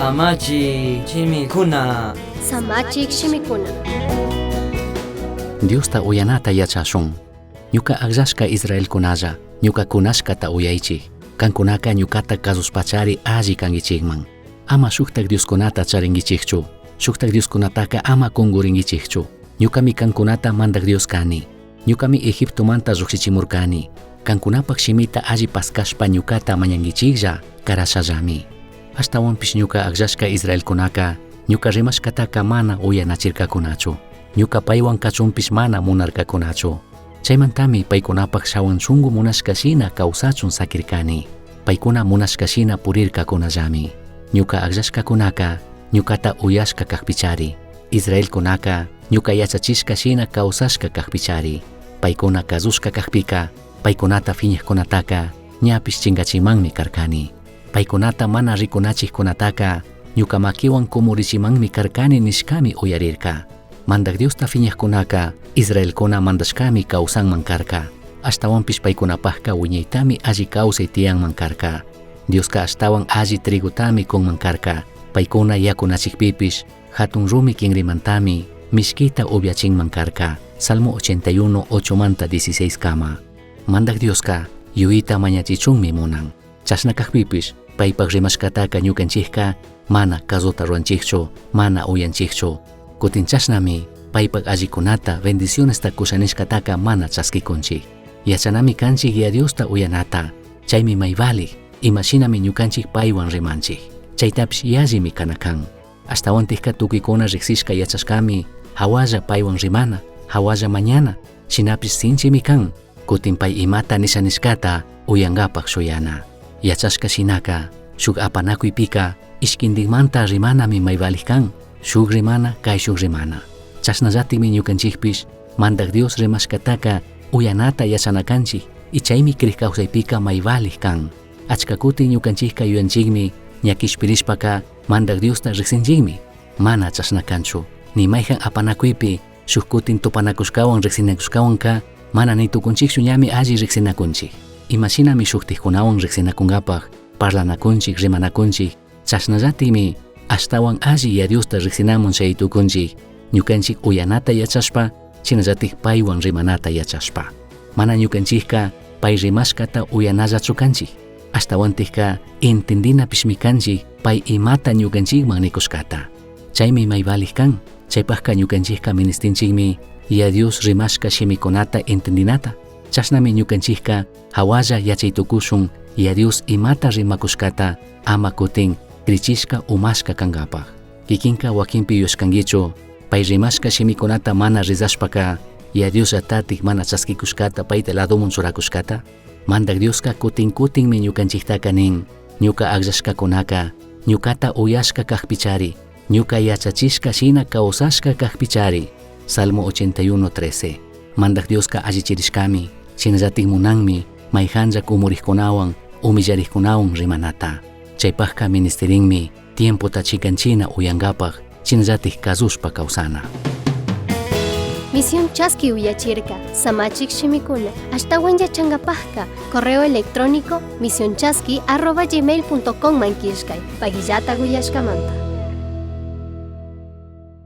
Samachik shimikuna. Samachik shimikuna. Diosta uyanata yachashun. Ñuca agllashca israelcunalla, ñuca cunashcata uyaichij. Cancunaca ñucata cazushpachari alli canguichijman. Ama shujtaj dioscunata charinguichijchu. Shujtaj dioscunataca ama cunguringuichijchu. Ñucami cancunata Mandaj Dios cani. Ñucami Egiptomanta llujshichimurcani. Cancunapaj shimita alli pascashpa ñucata mañanguichijlla, carashallami. Ashtahuanpish ñuca agllashca israelcunaca, ñuca rimashcataca mana uyanachircacunachu. Ñuca paihuan cachunpish mana munarcacunachu. Chaimantami paicunapaj shawan shungu munashca shina causachun saquircani. Paicuna munashca shina purircacunallami. Ñuca agllashcacunaca, ñucata uyashca cajpichari. Israelcunaca, ñuca yachachishca shina causashca cajpichari. Paicuna cazushca cajpica, paicunata fiñajcunataca, ñapish chingachimanmi carcani. Paicunata mana ricunachijcunataca, ñuca maquihuan cumurichimanmi carcani nishcami uyarirca. Mandaj Diosta fiñajcunaca, Israelcuna mandashcami causanman carca. Ashtahuanpish paicunapajca huiñaitami alli causai tiyanman carca. Diosca ashtahuan alli trigotami cunman carca. Paicuna yacunachijpipish, jatun rumi quinrimantami, mishquita ubyachinman carca. Salmo 81, 8 manta 16 kama. Mandaj Diosca, yuyita mañachichunmi munan. Chashna cajpipish, paipaj rimashcataca ñucanchijca, mana cazuta ruranchijchu, mana uyanchijchu. Cutin chashnami, paipaj allicunata, bendicionesta cusha nishcataca mana chasquicunchij. Yachanami canchij Yaya Diosta uyanata, chaymi may valij, imashinami ñucanchij paihuan rimanchij. Chaitapish yallimi cana can. Ashtahuantikca tucuicuna rijsishca yachashcami, jahualla paihuan rimana, jahualla mañana, shinapish sinchimi can, cutin pai imata nisha nishcata uyangapaj shuyana. Yachashca shinaca, shuk apanacuipica, ishquindijmanta rimanami may valij can, shuk rimana, caishuj rimana. Chashnallatikmi ñucanchijpish, Mandaj Dios rimashcataca uyanata yachana canchij, y chaymi crij kawsaypika may valij kan. Achka kutin ñukanchijka yuyanchikmi, ña kishpirishpaka Mandaj Diosta rijsinchikmi. Mana chashna kanchu. Ni mayjan apanakuypi shuk kutin tupanakushkawan rijsinakushkawanka mana ni tukunchikchu ñami alli rijsinakunchik. Imashinami shuktikkunawan rijsinakunkapaj parlanakunchik, rimanakunchik, chashnallatikmi ashtawan alli Yaya Diosta rijsinamun chay tukunchik, ñukanchik uyanata yachashpa, shinallatik paywan rimanata yachashpa. Mana ñukanchikka pay rimashkata uyanallachu kanchik, ashtawantikka entendinapishmi kanchik pay imata ñukanchikman nikushkata. Chaymi may valij kan, chaypajka ñukanchikka ministinchikmi Yaya Dios rimashka shimikunata entendinata. Chashnami ñukanchikka hawalla yachay tukushun Yaya Dios imata rimakushkata ama kutin krichishka umashka kankapaj. Kikinka wakinpi yuyashkankichu, pay rimashka shimikunata mana rezashpaka Yaya Diosllatatik mana chaskikushkata payta ladomun churakushkata? Mandaj Dioska kutin kutinmi ñukanchiktaka nin, ñuka agllashkakunaka, ñukata uyashka kajpichari, ñuka yachachishka shina kawsashka kajpichari. Salmo 81:13. Mandaj Dioska allichirishkami, shinallatik munanmi mayjanlla kumurikkunawan, humillarikkunawan rimanata. Chaypajka ministirinmi tiempota chikanchina uyankapaj, shinallatik kazushpa kawsana. Misión Chaski uyachirka, Samachik shimikuna, ashtawan yachangapajka, correo electrónico misionchaski@gmail.com man killkay, pagillata uyashkamanta.